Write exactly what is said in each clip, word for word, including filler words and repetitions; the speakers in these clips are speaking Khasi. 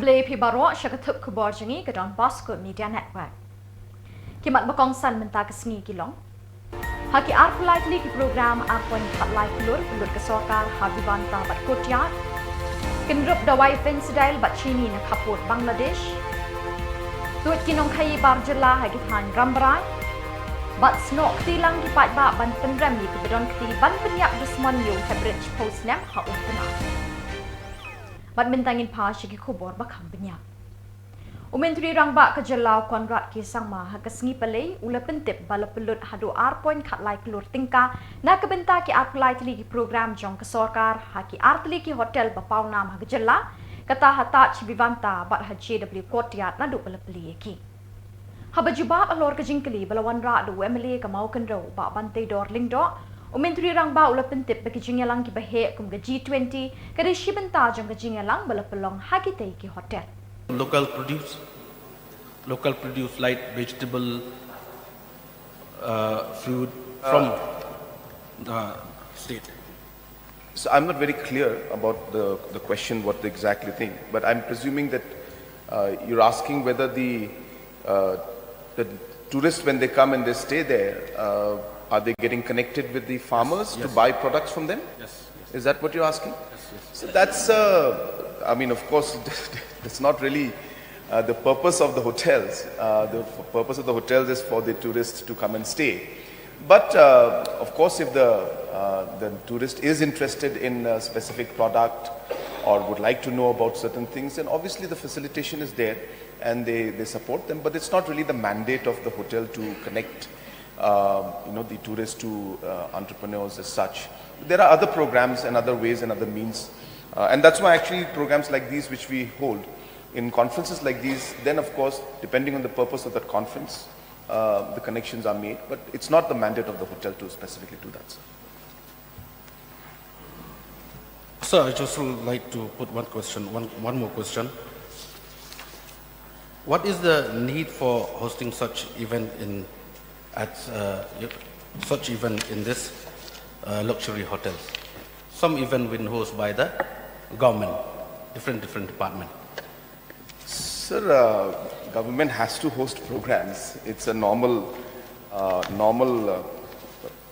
Khublei phi baroh sha ka thup khubor jong ngi ka Don Bosco Media Network. Ki mat ba kongsan mynta ka sngi ki long: Ha ki arphew lai tylli ki program ar point khatlai klur pynlut ka sorkar ha Vivanta bad Courtyard. Kynrup dawai fentanyl bad shini na khappud Bangladesh. Tuid ki nongkhaii bar jylla ha ki thaiñ Rambrai. Bad snoh kti lang ki paidbah ban pynrem ïa kiba don kti ban pynïap dusmon ïa u Hebridge Post Name ha Umtnad. Bad mynta ngin phai sha ki khubor ba kham bniah. U Myntri Rangbah ka jylla u Conrad K Sangma ha ka sngi Palei u la pyntip ba la pynlut haduh ar point khatlai klur tyngka na ka bynta ki arphew lai tylli ki program jong ka sorkar ha ki ar tylli ki hotel ba pawnam ha ka jylla, kata ha Taj Vivanta bad ha J W Courtyard naduh ba la plie ïa ki. Haba jubab halor ka jingkylli ba la wanrah da u M L A ka Mawkynrew, Bah Banteidor Lyngdoh, u Myntri Rangbah u la pyntip ba ki jingïalang kiba heh kum ka G twenty ka dei shi bynta jong ka jingïalang ba la pynlong ha kitei ki hotel. Local produce, local produce like vegetable, uh, fruit from the state. So I'm not very clear about the, the question, what they exactly think, but I'm presuming that uh, you're asking whether the, uh, the tourists, when they come and they stay there, uh, are they getting connected with the farmers to Yes. buy products from them? Yes, yes, Is that what you're asking? Yes, yes. So that's, uh, I mean, of course, that's not really uh, the purpose of the hotels. Uh, the f- purpose of the hotels is for the tourists to come and stay. But uh, of course, if the, uh, the tourist is interested in a specific product or would like to know about certain things, then obviously the facilitation is there and they, they support them. But it's not really the mandate of the hotel to connect, uh, you know, the tourists to uh, entrepreneurs as such. There are other programs and other ways and other means. Uh, and that's why actually programs like these which we hold in conferences like these, then of course, depending on the purpose of that conference, uh, the connections are made. But it's not the mandate of the hotel to specifically do that, sir. Sir, I just would like to put one question, one, one more question. What is the need for hosting such event in at uh, such event in this uh, luxury hotels? Some event been hosted by the government, different different department. Sir, uh, government has to host programs. It's a normal, uh, normal uh,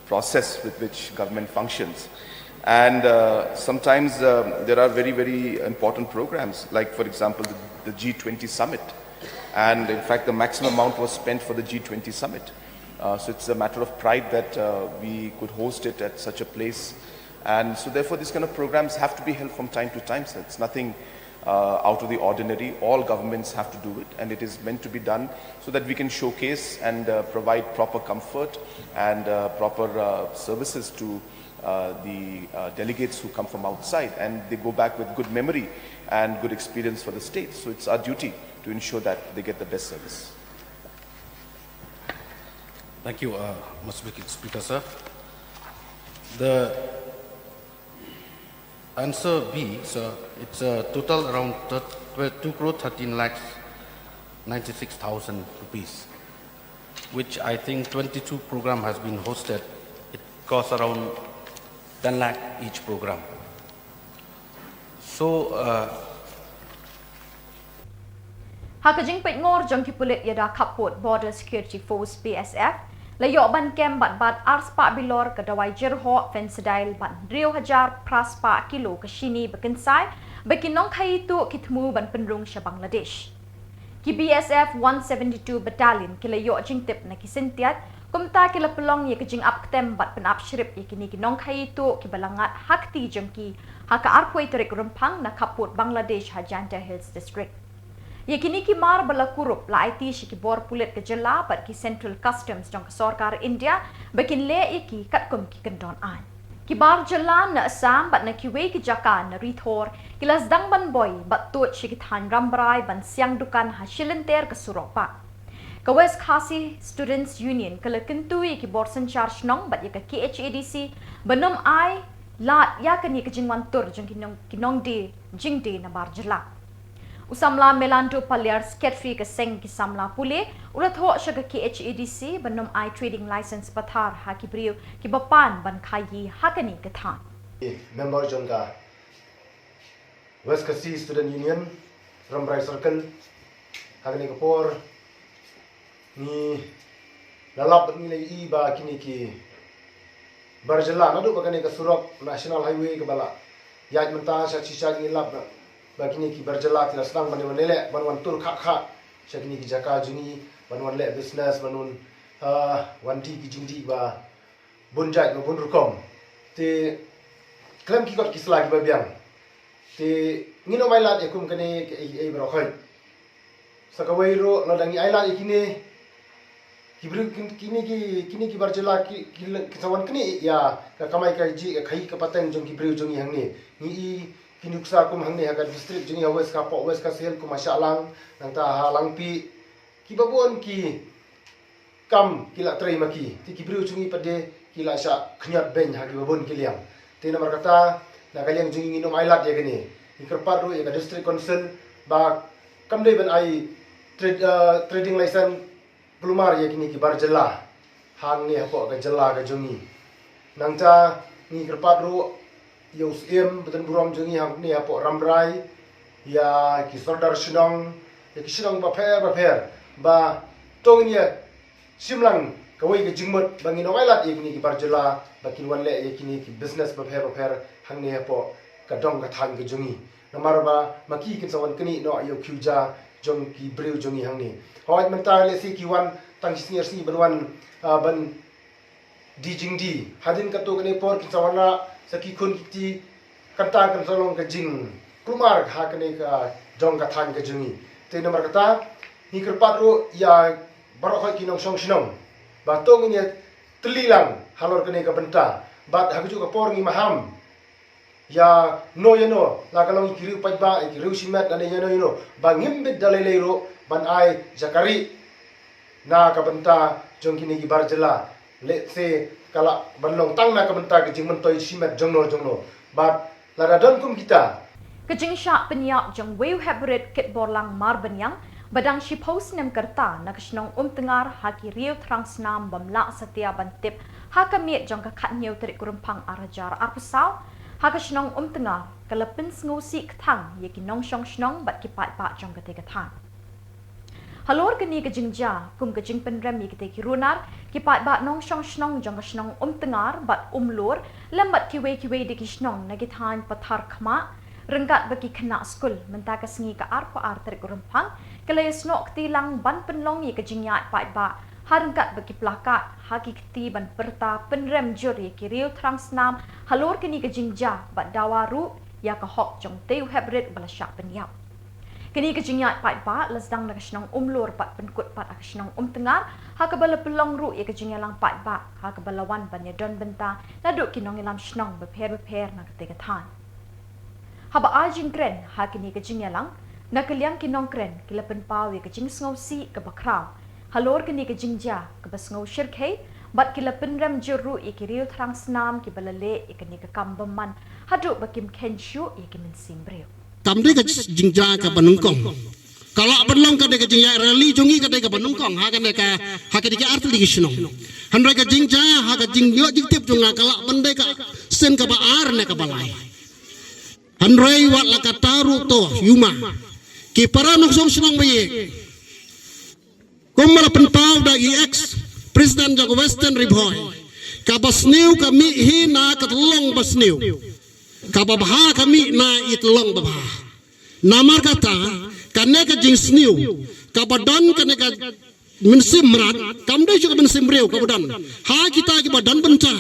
process with which government functions. And uh, sometimes uh, there are very, very important programs, like, for example, the, the G twenty summit. And in fact, the maximum amount was spent for the G twenty summit. Uh, so it's a matter of pride that uh, we could host it at such a place. And so, therefore, these kind of programs have to be held from time to time. So it's nothing uh, out of the ordinary. All governments have to do it, and it is meant to be done so that we can showcase and uh, provide proper comfort and uh, proper uh, services to uh, the uh, delegates who come from outside, and they go back with good memory and good experience for the state. So it's our duty to ensure that they get the best service. Thank you, uh, Mister Speaker, sir. The answer B, sir, it's a total around two crore thirteen lakhs ninety-six thousand rupees, which I think twenty-two program has been hosted. It costs around ten lakh each program. So, uh, Ha ka jingpeit ngor jong ki pulit ïada khappud Border Security Force, B S F, la ïoh ban kem bad bat arspah bilor ka dawai jyrhoh fentanyl bad hynriew hajar phraspah kilo ka shini ba kynsai ba ki nongkhaii tuh ki thmu ban pynrung sha Bangladesh. Ki B S F one seventy-two Battalion ki la ïoh jingtip na ki syntiat, kumta ki la pynlong ïa ka jingap ktem bad pynap shrip ïa kine ki nongkhaii tuh kiba la ngat ha kti jong ki ha ka arphew tarik Rymphang na khappud Bangladesh ha Jaintia Hills District. Ïa kine ki mar ba la kurup la aiti sha ki bor pulit ka jylla bad ki Central Customs jong ka sorkar India ba kin leh ïa ki katkum ki kyndon aiñ. Ki bar jylla na Assam bad na kiwei ki jaka na Ri Thor ki la sdang ban boi bad tuid sha ki thaiñ Rambrai ban siang dukan ha shilynter ka surok bah. Ka West Khasi Students Union ka la kyntu ïa ki bor synshar shnong bad ïa ka K H A D C ban ym ai lad ïa kane ka jingwan tur jong ki nong, ki nongdie jingdie na bar jylla. U samla Melando Paliar, Secretary ka seng ki samla pule, u la thoh sha ka K H A D C ban ym ai trading license pathar ha ki briew kiba pan ban khaii ha kane ka thaiñ. Member jong ka West Khasi Student Union, Rambrai Circle. Ha kane ka por ngi la lap, ngi la ïohi ba kine ki bar jylla, naduh ba kane ka surok National Highway kaba la ïaid mynta sha shisha, ngi lap ba kine ki bar jylla ki la sdang ban wan leh, ban wan tur khah khah sha kine ki jaka jong ngi, ban wan leh business, ban wan, ah, wan dih ki jingdih ba bun jait ba bun rukom. Te khlem ki kot ki sla kiba biang, te ngin ym ailad ïa kum kane kaei kaei baroh khoit. Sa kawei ruh, lada ngi ailad ïa kine ki briew, kin-, kine ki, kine ki bar jylla ki, ki, ki sa wan knieh ïa ka kamai kajih, ka khaïi ka pateng jong ki briew jong ngi hangne. Ngi i ki nuksa kum hangne ha ka district jong ngi ha West, hapoh West Khasi Hills, kum ha Shahlang, nangta ha Langpih, kiba bun ki kam ki la trei ma ki, te ki briew jong ngi pat de ki la shah khñiot beiñ ha kiba bun ki liang. Te namar kata, na ka liang jong ngi ngin ym ailad ïa kane. Ngi kyrpad ruh ïa ka District Council ba kam dei ban ai trade, eh, trading license kulmar ïa kine ki bar jylla hangne hapoh ka jylla ka jong ngi. Nangta ngi kyrpad ruh ïa u Syiem ba don burom jong ngi hangne hapoh Rambrai, ïa ki sordar shnong, ïa ki shnong bapher bapher, ba to ngin ïa shim lang kawei ka jingmut ba ngin ym ailad ïa kine ki bar jylla ba kin wan leh ïa kine ki business bapher bapher hangne hapoh ka dong ka thaiñ ka jong ngi. Namar ba ma ki kin sa wan knieh noh ïa u khiew ja jong ki briew jong ngi hangne. Hooid, mynta lehse ki wan tang shi sngi ar sngi ban wan, ah, ban dih jingdih. Hadien katto katne por kin sa wanrah sa ki khun ki kti, kata kan sa long ka jingkulmar ha kane ka dong ka thaiñ ka jong ngi. Te namar kata ngi kyrpad ruh ïa baroh khoit ki nongshong shnong ba to ngin ïa tylli lang halor kane ka bynta. Bad ha kajuh ka por ngi maham ïano ïano, la ka long ïa ki riew paidbah, ïa ki riew shimet lane ïano ïano, ba ngim bit da lei lei ruh ban ai jaka rieh na ka bynta jong kine ki bar jylla. Lehse ka lah ban long tang na ka bynta ka jingmyntoi shimet jongno jongno. Bad lada don kum kita, ka jingshah pynïap jong uwei u heprit kitborlang marbaniang ba dang shiphew snem ka rta na ka shnong Umtngar ha ki riew thrang snam bym lah satia ban tip ha ka miet jong ka khathynñiew tarik u Rymphang ar hajar arphew saw ha ka shnong Umtngar, ka la pynsngewsih kthang ïa ki nongshong shnong bad ki paidbah jong katei ka thaiñ. Halor kane ka jingjia, kum ka jingpynrem ïa kitei ki runar, ki paidbah nongshong shnong jong ka shnong Umtngar bad Umlur lem bad kiwei kiwei de ki shnong na ki thaiñ pathar khmat ryngkat bad ki khynnah skul, mynta ka sngi ka arphew ar tarik u Rymphang, ki la ïasnoh kti lang ban pynlong ïa ka jingïaid paidbah ha ryngkat bad ki plakat ha ki kti ban pyrta pynrem jur ïa ki riew thrang snam halor kane ka jingjia bad dawa ruh ïa ka hok jong utei u heprit ba la shah pynïap. Kane ka jingïaid paidbah la sdang na ka shnong Umlur bad pynkut pat ha ka shnong Umtngar, ha kaba la pynlong ruh ïa ka jingïalang paidbah ha kaba la wan ban ïadon bynta naduh ki nongïalam shnong bapher bapher na katei ka thaiñ. Haba ai jingkren ha kane ka jingïalang, na ka liang ki nongkren ki la pynpaw ïa ka jingsngewsih kaba khraw halor kane ka jingjia kaba sngew shyrkhei bad ki la pynrem jur ruh ïa ki riew thrang snam kiba la leh ïa kane ka kam bymman haduh ba kim kheiñ shuh ïa ki mynsiem briew. Kam dei ka jingjia kaba nyngkong. Ka lah ban long ka dei ka jingïaid rally jong ngi ka dei kaba nyngkong ha kane ka, ha kane ka artylli ki shnong. Hynrei ka jingjia ha ka jingïoh jingtip jong nga ka lah ban dei ka sien kaba ar ne kaba lai. Hynrei wat la katta ruh to, ïuma, ki para nongshong shnong ba ïeit, kumba la pynpaw da i ex president jong Western Ri Bhoi, kaba sniew ka mih hi na ka tyllong ba sniew, kaba bha ka mih na i tyllong ba bha. Namar kata, kane ka jingsniew kaba don, kane ka mynsiem mrad, kam dei shuh ka mynsiem briew kaba don ha kita kiba don bynta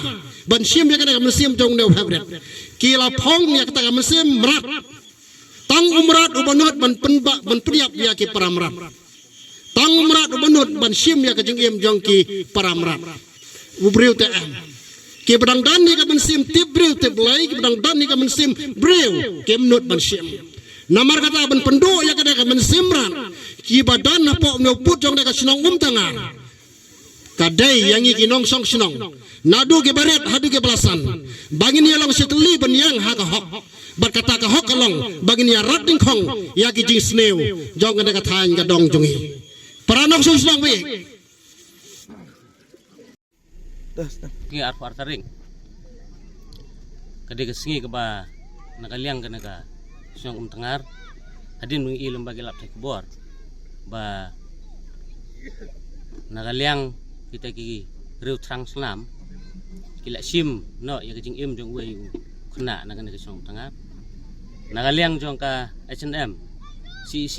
ban shim ïa kane ka mynsiem jong une u heprit. Ki la phong ïa kata ka mynsiem mrad. Tang u mrad uba nud ban pynbah, ban pynïap ïa ki para mrad. Tang u mrad uba nud ban shim ïa ka jingim jong ki para mrad. U briew te em. Kiba dang don ïa ka mynsiem tip briew tip Blei, kiba dang don ïa ka mynsiem briew, kim nud ban shim. Namar kata ban pynduh ïa kane ka mynsiem mrad, kiba don hapoh une u pud jong kane ka shnong Umtngar, ka dei ïa ngi ki nongshong shnong, naduh kiba rit haduh kiba la san, ba ngin ïa long shi tylli ban ïeng ha ka hok. Bad kata ka hok ka long ba ngin ïa rat dyngkhong ïa ki jingsniew jong kane ka thaiñ ka dong jong ngi. Para nongshong shnong ba ïeit, Ki arphew ar tarik, ka dei ka sngi kaba na ka liang kane ka shnong Umtngar, Hadien ba ngi i lem bad ki lap thai khubor ba na ka liang kita ki riew thrang snam ki la shim noh ïa ka jingim jong uwei u khynnah na kane ka shnong Tangap. Na ka liang jong ka H and M, C E C,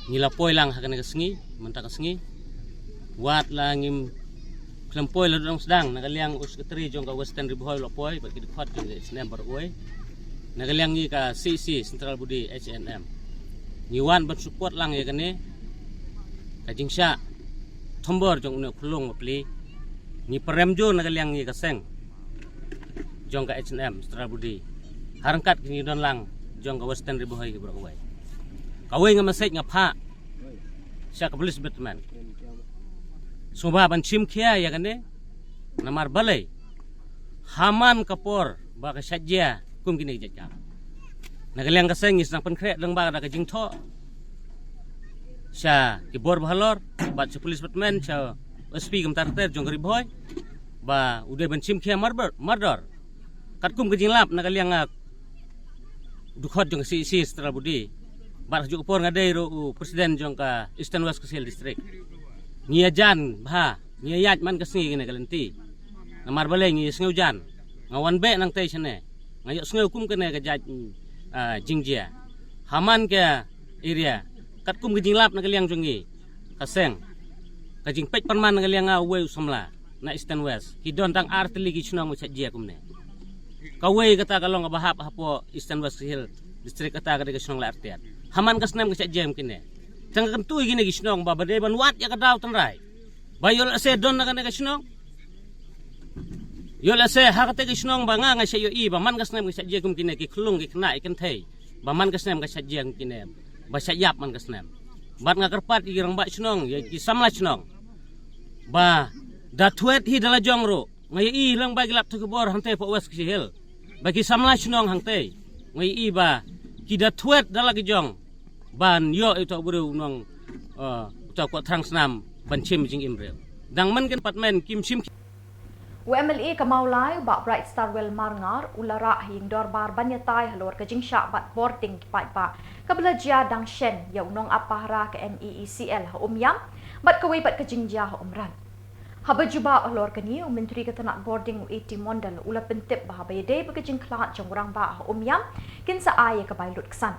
ngi la poi lang ha kane ka sngi, mynta ka sngi. Wat la ngim khlem poi la dang sdang, na ka liang u secretary jong ka Western Ri Bhoi la poi bad ki dkhot jong ka H and M baroh uwei. Na ka liang ngi ka C E C, Central Body H and M, ngi wan ban support lang ïa kane ka jingshah thombor jong une u khyllung bapli. Ngi pyrem jur na ka liang ngi ka seng jong ka H and M Central Body ha ryngkat ki ngi don lang jong ka Western Ri Bhoi ki baroh kawei. Kawei nga message nga phah sha ka police department. Sngewbha ban shim khia ïa kane, namar balei ha man ka por ba ka shah jia kum kine ki jait kam. Na ka liang ka seng ngi sdang pynkhreh lyngba da ka jingthoh sha ki bor ba halor bad sha police department, sha S P kumta ter ter jong ka Ri Bhoi ba u dei ban shim khia mardor, mardor. Katkum ka jinglap na ka liang nga dkhot jong ka C E C Central Body bad ha kajuh ka por nga dei ruh u president jong ka Eastern West Khasi Hills District. Ngi ïa jan bha, ngi ïa ïaid man ka sngi kane ka lynti. Namar balei ngi ïa sngew jan. Nga wan beh nangtei shane, nga ïohsngew kum kane ka jait, ah, jingjia ha man ka area. Katkum ka jinglap na ka liang jong ngi ka seng, ka jingpeit pyrman na ka liang nga uwei u samla na Eastern West, ki don tang ar tylli ki shnong ba shah jia kumne. Kawei kata ka long kaba hap hapoh Eastern West Khasi Hills District, kata ka dei ka shnong Laitartiat. Ha man ka snem ka shah jia kum kine. Tang ka kyntu ïa kine ki shnong ba ba dei ban wad ïa ka daw tynrai ba ïoh lehse don na kane ka shnong. Ïoh lehse ha kata ka shnong ba nga nga shah ïohi ba man ka snem ka shah jia kum kine ki khyllung ki khynnah ki kynthei, ba man ka snem ka shah jia kum kine, ba shah ïap man ka snem. Bad nga kyrpad ïa ki rangbah shnong, ïa ki samla shnong ba da thwet hi da la jong ruh. Nga ïohi lyngba ki lap thai khubor hangtei hapoh West Khasi Hills ba ki samla shnong hangtei, nga ïohi ba ki da thwet da la ki jong ban ïoh ïa uta u briew u nong, eh, uta u koh thrang snam ban shim jingim briew. Dang man ka department kim shim. U M L A ka Mawlai, Bah Brightstarwell Marngar, u la rah ha ïing dorbar ban ïatai halor ka jingshah bat bording ki paidbah kaba la jia dang shen ïa u nongap pahara ka M E E C L ha Umiam bad kawei pat ka jingjia ha Umran. Haba jubab halor kane, u Myntri ka tnat bording u A T Mondal u la pyntip ba haba ïadei bad ka jingkhlad jong u rangbah ha Umiam, kin sa ai ïa ka bai lutksan.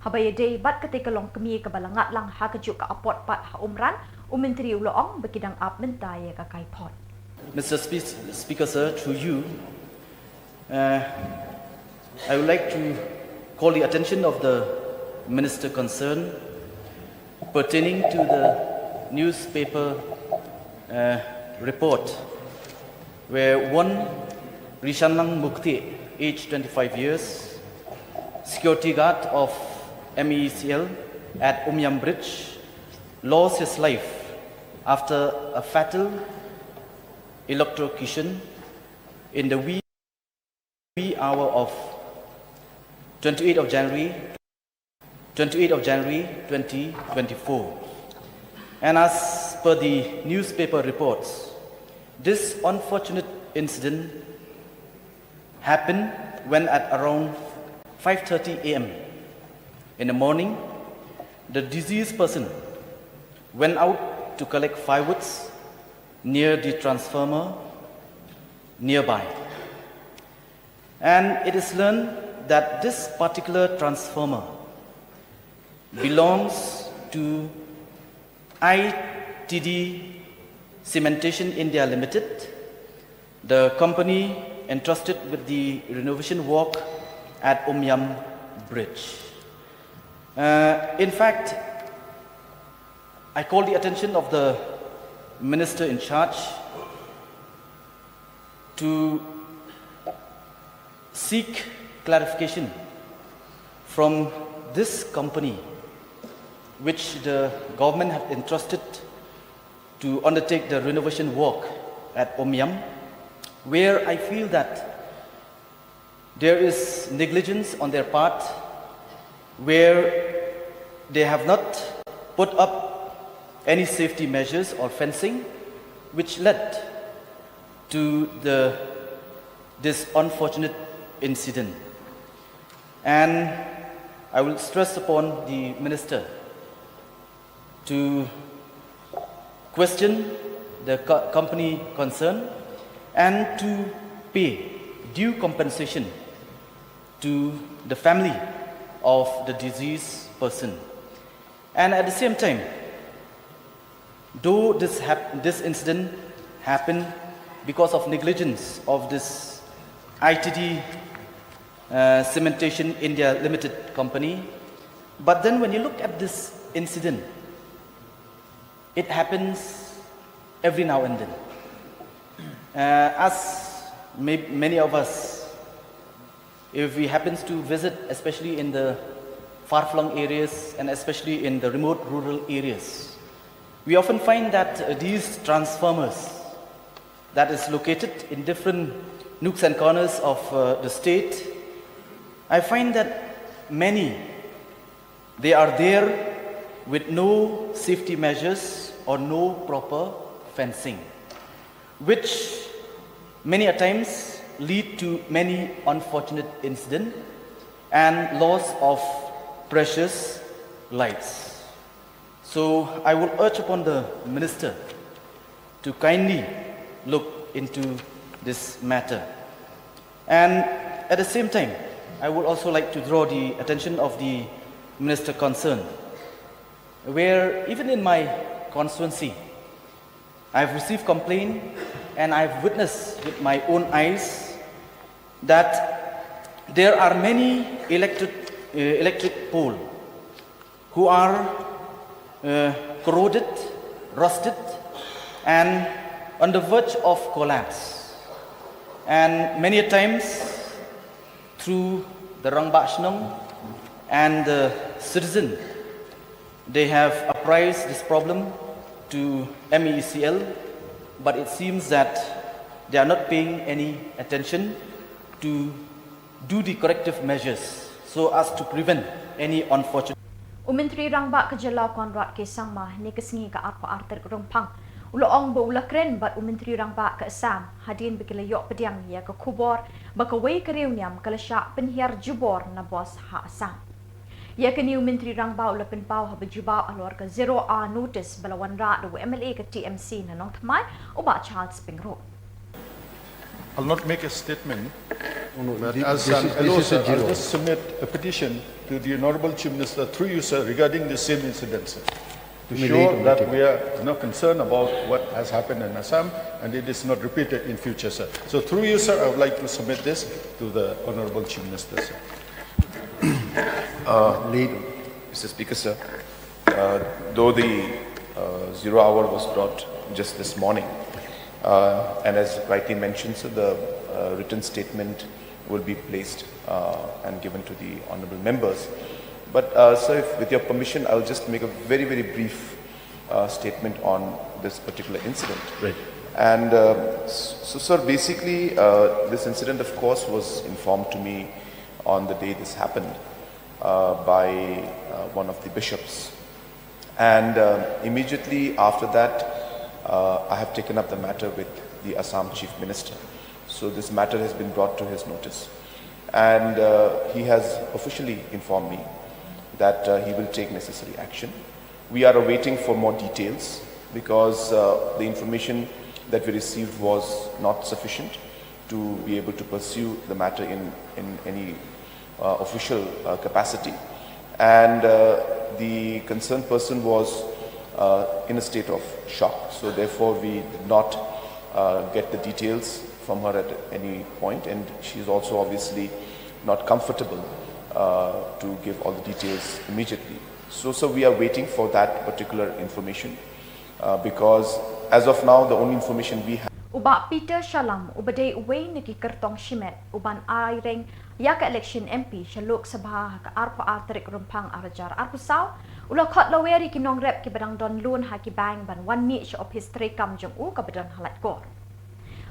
Haba ïadei bad katei ka longkmie kaba la ngat lang ha kajuh ka apot pat ha Umran, u Myntri u la ong ba ki dang ap mynta ïa ka kaiphod. Mister Spe-, Speaker, sir, through you, uh, I would like to call the attention of the Minister concerned pertaining to the newspaper, uh, report where one Rishanlang Mukti, aged twenty-five years, security guard of M E E C L at Umiam Bridge, lost his life after a fatal electrocution in the wee, wee hour of twenty-eighth of January, twenty-eighth of January twenty twenty-four. And as per the newspaper reports, this unfortunate incident happened when at around five thirty A M in the morning, the deceased person went out to collect firewoods near the transformer nearby. And it is learned that this particular transformer belongs to I T D Cementation India Limited, the company entrusted with the renovation work at Umiam Bridge. Uh, in fact, I call the attention of the minister in charge to seek clarification from this company, which the government have entrusted to undertake the renovation work at Umiam, where I feel that there is negligence on their part, where they have not put up any safety measures or fencing, which led to the, this unfortunate incident. And I will stress upon the minister to question the co- company concerned and to pay due compensation to the family of the deceased person. And at the same time, though this, hap- this incident happened because of negligence of this I T D uh, Cementation India Limited company, but then when you look at this incident, it happens every now and then. Uh, as may- many of us, if we happens to visit, especially in the far-flung areas and especially in the remote rural areas, we often find that uh, these transformers that is located in different nooks and corners of uh, the state, I find that many, they are there with no safety measures or no proper fencing, which many a times lead to many unfortunate incidents and loss of precious lives. So I will urge upon the minister to kindly look into this matter. And at the same time, I would also like to draw the attention of the minister concerned, where even in my constituency, I've received complaint and I've witnessed with my own eyes that there are many electric, uh, electric pole who are uh, corroded, rusted, and on the verge of collapse. And many a times, through the Rangbah Shnong and the citizen, they have apprised this problem to M E E C L, but it seems that they are not paying any attention to do the corrective measures so as to prevent any unfortunate. U Myntri Rangbah ka Jylla Conrad K Sangma, hynne ka sngi ka arphew ar tarik Rymphang, u la ong ba u la kren bad u Myntri Rangbah ka Assam hadien ba ki la ïoh pdiang ïa ka khubor ba kawei ka riewniam ka la shah pynhiar jubor na bos ha Assam. Ïa kane u Myntri Rangbah u la pynpaw haba jubab halor ka zero hour notice ba la wanrah da u M L A ka T M C na Nongthymmai, u Bah Charles Pyngrope. I'll not make a statement, No, no, but thi- as this an is- L O, this is a sir, I'll zero. just submit a petition to the Honorable Chief Minister through you, sir, regarding the same incident, sir. To May show lead that meeting. We are not concerned about what has happened in Assam and it is not repeated in future, sir. So through you, sir, I would like to submit this to the Honorable Chief Minister, sir. Lead. Mister Speaker, sir, uh, though the uh, zero hour was brought just this morning, uh, and as rightly mentioned, sir, the uh, written statement will be placed uh, and given to the honorable members. But, uh, sir, if, with your permission, I'll just make a very, very brief uh, statement on this particular incident. Right. And uh, s- so, sir, basically, uh, this incident, of course, was informed to me on the day this happened uh, by uh, one of the bishops. And uh, immediately after that, uh, I have taken up the matter with the Assam Chief Minister. So this matter has been brought to his notice. And uh, he has officially informed me that uh, he will take necessary action. We are awaiting for more details because uh, the information that we received was not sufficient to be able to pursue the matter in, in any uh, official uh, capacity. And uh, the concerned person was uh, in a state of shock, so therefore we did not uh, get the details from her at any point, and she is also obviously not comfortable uh, to give all the details immediately. So, so we are waiting for that particular information uh, because as of now the only information we have U Bah Peter Shallam, uba dei uwei na ki kyrtong shimet uban aireng ïa ka election M P sha Lok Sabha ha ka arphew ar tarik Rymphang ar hajar arphew saw, u la khot lawyer ïa ki nongrep kiba dang don loan ha ki bank ban wan mih sha ophis treikam jong u kaba don ha Laitkor.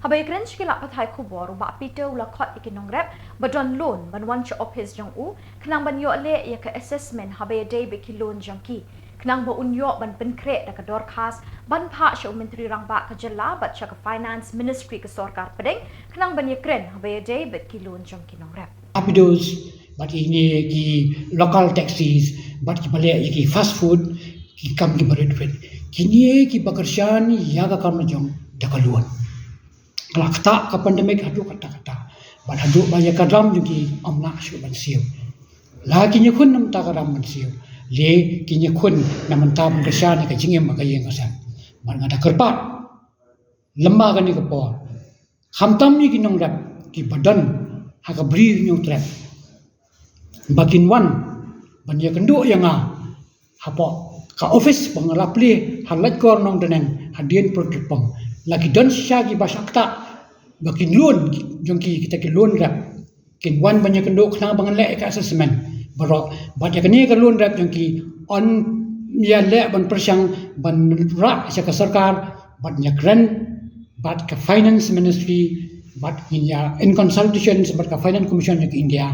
Haba ïakren sha ki lad pathai khubor, u Bah Peter u la khot ïa ki nongrep ba don loan ban wan sha ophis jong u khnang ban ïoh leh ïa ka assessment haba ïadei bad ki loan jong ki, khnang ba un ïoh ban pynkhreh da ka dorkhas ban phah sha u Myntri Rangbah ka Jylla bad sha ka Finance Ministry ka Sorkar Pdeng khnang ban ïakren haba ïadei bad ki loan jong ki nongrep. Rapidos bad kine ki local taxis, bad kiba leh ïa ki fast food, ki kam kiba rit rit. Kine kiba kyrshan ïa ka kam la jong da ka loan. Ka la ktah ka pandemic haduh katta katta. Bad haduh ba ïa ka ram jong ki ym lah shuh ban siew. La ki ïakhun na bynta ka ram ban siew. Le ki ïakhun na bynta ban kyrshan ïa ka jingim ha ka ïing ka sem. Bad nga da kyrpad lem bad kane ka por, khamtam ïa ki nongrep kiba don ha ka Bri u Hynñiewtrep, ba kin wan ban ïakynduh ïa nga hapoh ka office ba nga la plie ha Laitkor Nongdoneng hadien Pyrtuit Pong. La ki don shisha kiba shah ktah ba kin loan jong ki, kita ki loan rep, kin wan ban ïakynduh khnang ba ngan leh ïa ka assessment baroh. Bad ïa kane ka loan rep jong ki yn ïa leh ban pyrshang ban rah sha ka sorkar, bad ïakren bad ka Finance Ministry, bad ngin ïa in consultations bad ka Finance Commission jong ka India,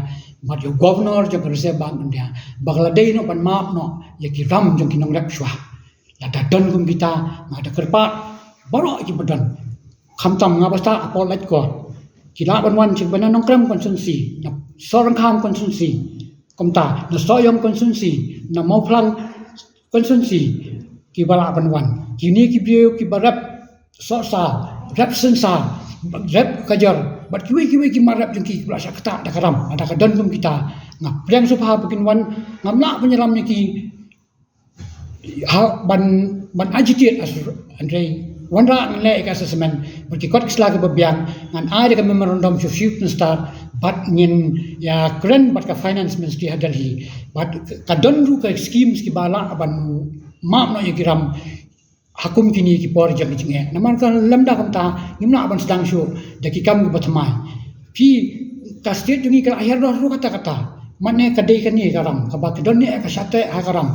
bad ïa u Governor jong ka Reserve Bank India, ba ka la dei noh ban map noh ïa ki ram jong ki nongrep shuwa. Lada don kum kita, nga da kyrpad baroh kiba don, khamtam nga basta hapoh Laitkor, ki lah ban wan sha kiba na Nongkrem constituency, na Sohryngkham constituency, kumta na Sohiong constituency, na Mawphlang constituency, kiba lah ban wan. Kine ki briew kiba rep sohsaw, rep synsaw, rep kajor, bad kiwei kiwei ki mar rep jong ki kiba la shah ktah da ka ram, da ka don kum kita. Nga pdiang sngewbha ba kin wan, ngam lah ban ïalam ïa ki ha ban, ban agitate as, hynrei wanrah ngan leh ïa ka assessment bad ki kot ki sla kiba biang, ngan ai da ka memorandum sha u Chief Minister, bad ngin ïakren bad ka Finance Ministry ha Delhi, bad ka don ruh ka schemes kiba lah ban map noh ïa ki ram ha kum kine ki por jong ka jingeh. Namar ka lymda kumta ngim lah ban sdang shuh da ki kam kiba thymmai. Phi, ka state jong ngi ka la hiar doh ruh katta katta. Mane ka dei kane ka ram kaba ki don ne ka shah teh ha ka ram.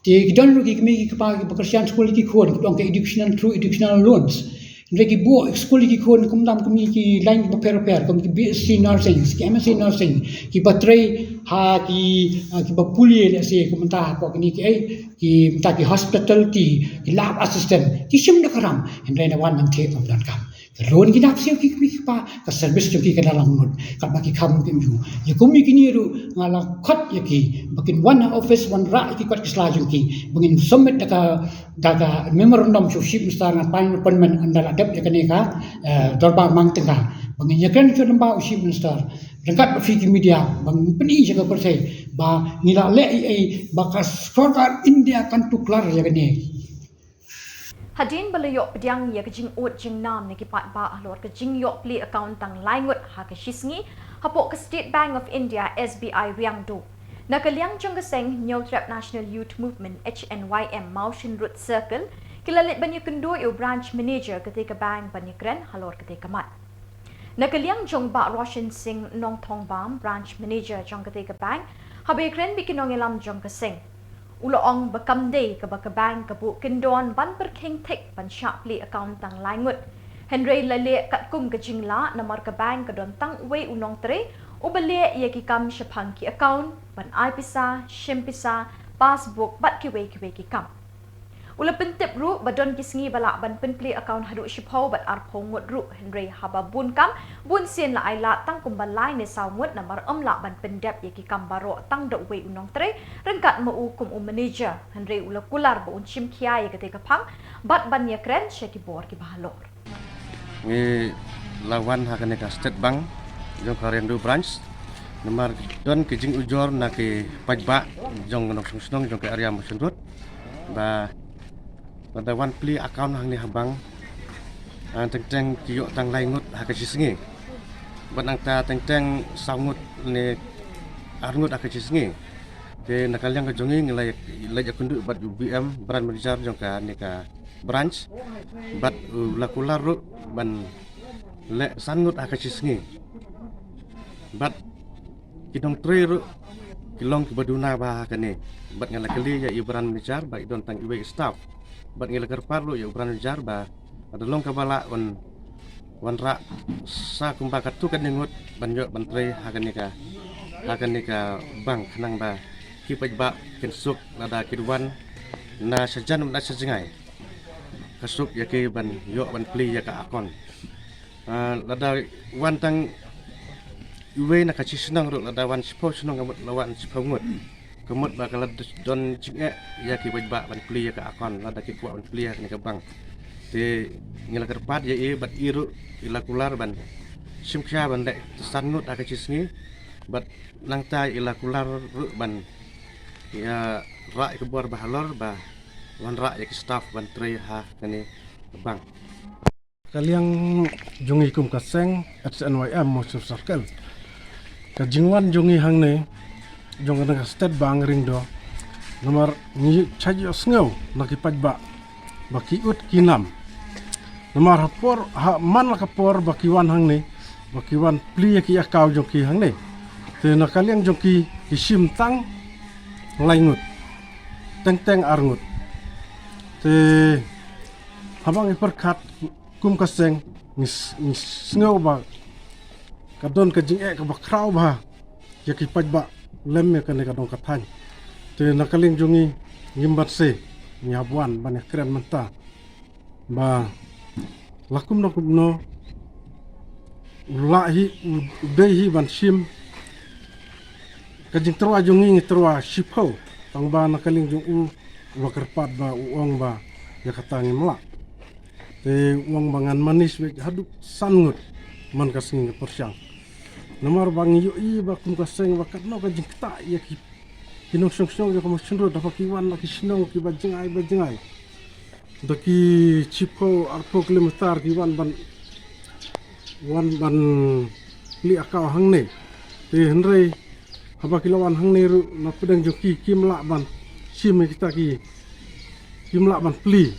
Te ki don ruh ki kmie ki kpa kiba kyrshan skul ïa ki khun, ki don ka educational, through educational loans. Hynrei ki buh skul ïa ki khun kumtam kum ki line kiba pher pher, kum ki B S C nursing, ki M S C nursing, kiba trei ha ki, ah, kiba pule, let's say, kum mynta hapoh kine ki, eh, ki mynta ki hospitality, ki lab assistant, ki shim da ka ram. Hynrei na wan ban thied ym don kam. Ka loan ki dap siew ki kmie ki kpa, ka service jong ki ka da langnud, katba ki kham ki ym ju. Ïa kum ïa kine ruh nga la khot ïa ki ba kin wan ha office wanrah ïa ki kot ki sla jong ki, ba ngin submit da ka, da ka memorandum sha u Chief Minister, ngan pan appointment ynda la dep ïa kane ka, eh, dorbar mang tyngka, ba ngin ïakren sha u Chief Minister ryngkat bad phi ki media, ba ngin pyni sha ka pyrthei ba ngi la leh ei ei, ba ka sorkar India kan tuklar ïa kane. Hadien ba la ïoh pdiang ïa ka jingud jingnam na ki paidbah halor ka jingïoh plie account tang lai ngut ha ka shisngi hapoh ka State Bank of India, S B I Riangdo, na ka liang jong ka seng Hynñiewtrep National Youth Movement, H N Y M, Mawshynrut Circle, ki la leit ban ïakynduh ïa u branch manager katei ka bank ban ïakren halor katei ka mat. Na ka liang jong Bah Roshan Singh Nongthongbam, branch manager jong katei ka bank, haba ïakren bad ki nongïalam jong ka seng, u la ong ba kam dei kaba ka bank ka buh kyndon ban pyrkhing thik ban shah plie account tang lai ngut. Hynrei la leh katkum ka jinglah namar ka bank ka don tang uwei u nongtrei uba leh ïa ki kam shaphang ki account, ban ai pisa, shim pisa, passbook bad kiwei kiwei ki kam. U la pyntip ruh ba don ki sngi ba lah ban pynplie account haduh shiphew bad arphew ngut ruh, hynrei haba bun kam, bun sien la ai lad tang kumba lai ne saw ngut namar ym lah ban pyndep ïa ki kam baroh tang da uwei u nongtrei ryngkat ma u kum u manager, hynrei u la kular ba un shim khia ïa katei ka phang bad ban ïakren sha ki bor kiba halor. Ngi la wan ha kane ka State Bank jong ka Riangdo branch namar don ki jingujor na ki paidbah jong ka nongshnong shnong jong ka area Mawshynrut ba lada wan plie account hangne ha bank, ah, teng teng ki ïoh tang lai ngut ha ka shisngi, bad nangta teng teng saw ngut ne ar ngut ha ka shisngi. Te na ka liang ka jong ngi ngi la, la ïakynduh bad u B M, branch manager jong kane ka branch, bad u la kular ruh ban leh san ngut ha ka shisngi. Bad ki nongtrei ruh ki long kiba duna bha ha kane. Bad nga la kylli ïa i branch manager ba i don tang iwei i staff. Bad ngi la kyrpad ruh ïa u branch manager ba lada long kaba lah wan, wanrah sa kumba katto katne ngut ban ïoh ban trei ha kane ka, ha kane ka bank khnang ba ki paidbah kin suk lada kin wan na shajan bad na shajngai. Ka suk ïa ki ban ïoh ban plie ïa ka account. Ah, lada wan tang Iwei na ka shi shnong ruh lada wan shiphew shnong ka mut la wan shiphew ngut. Ka mut ba ka la don jingeh ïa ki paidbah ban plie ïa ka account lada ki kwah ban plie ïa kane ka bank. Te ngi la kyrpad ïa i bad i ruh i la kular ban shim khia ban leh san ngut ha ka shi sngi. Bad nangta i la kular ruh ban ïa rah ïa ka bor ba halor ba wanrah ïa ki staff ban trei ha kane ka bank. Ka liang jong i kum ka seng H N Y M Mawshynrut Circle, ka jingwan jong i hangne jong ka State Bank ring do namar ngi shait ïohsngew na ki paidbah ba ki ut ki nam. Namar ha por ha man la ka por ba ki wan hangne ba ki wan plie ïa ki account jong ki hangne. Te na ka liang jong ki ki shim tang lai ngut, teng teng ar ngut. Te haba ngi pyrkhat kum ka seng ngi s- ngi sngew ba ka don ka jingeh kaba khraw bha ïa ki paidbah lem ïa kane ka dong ka thaiñ. Te na ka liang jong ngi ngim banse ngi hap wan ban ïakren mynta ba la kumno kumno u lah hi u dei hi ban shim ka jingtyrwa jong ngi ngi tyrwa shiphew. Tang ba na ka liang jong u u la kyrpad ba u ong ba ïa kata ngim lah. Te u ong ba ngan manage beit haduh san ngut man ka sngi nga pyrshang. Namar ba ngi ïohi ba kum ka seng ba katno ka jingktah ïa ki ki nongshong shnong jong ka Mawshynrut da ba ki wan na ki shnong kiba jngai ba jngai. Da ki shiphew arphew kilometer ki wan ban wan ban plie account hangne. Te hynrei haba ki la wan hangne ruh na pdeng jong ki kim lah ban shim ïa kita ki kim lah ban plie.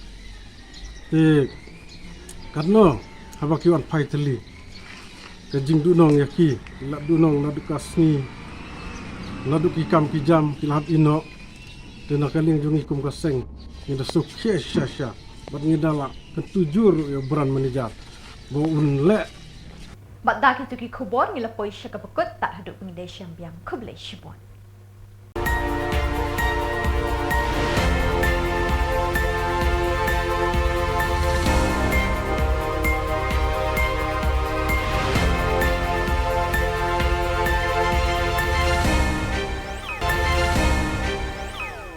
Te katno haba ki wan phai tylli ka jingduhnong ïa ki, la duhnong naduh ka sngi naduh ki kam ki jam ki la hap ïehnoh. Te na ka liang jong ngi kum ka seng ngi da sngewkhia shisha shisha bad ngi da la kyntu jur ruh ïa u branch manager ba un leh. Bad da kito ki khubor ngi la poi sha kaba kut, tad haduh ban ïadei sha biang, khublei shibun.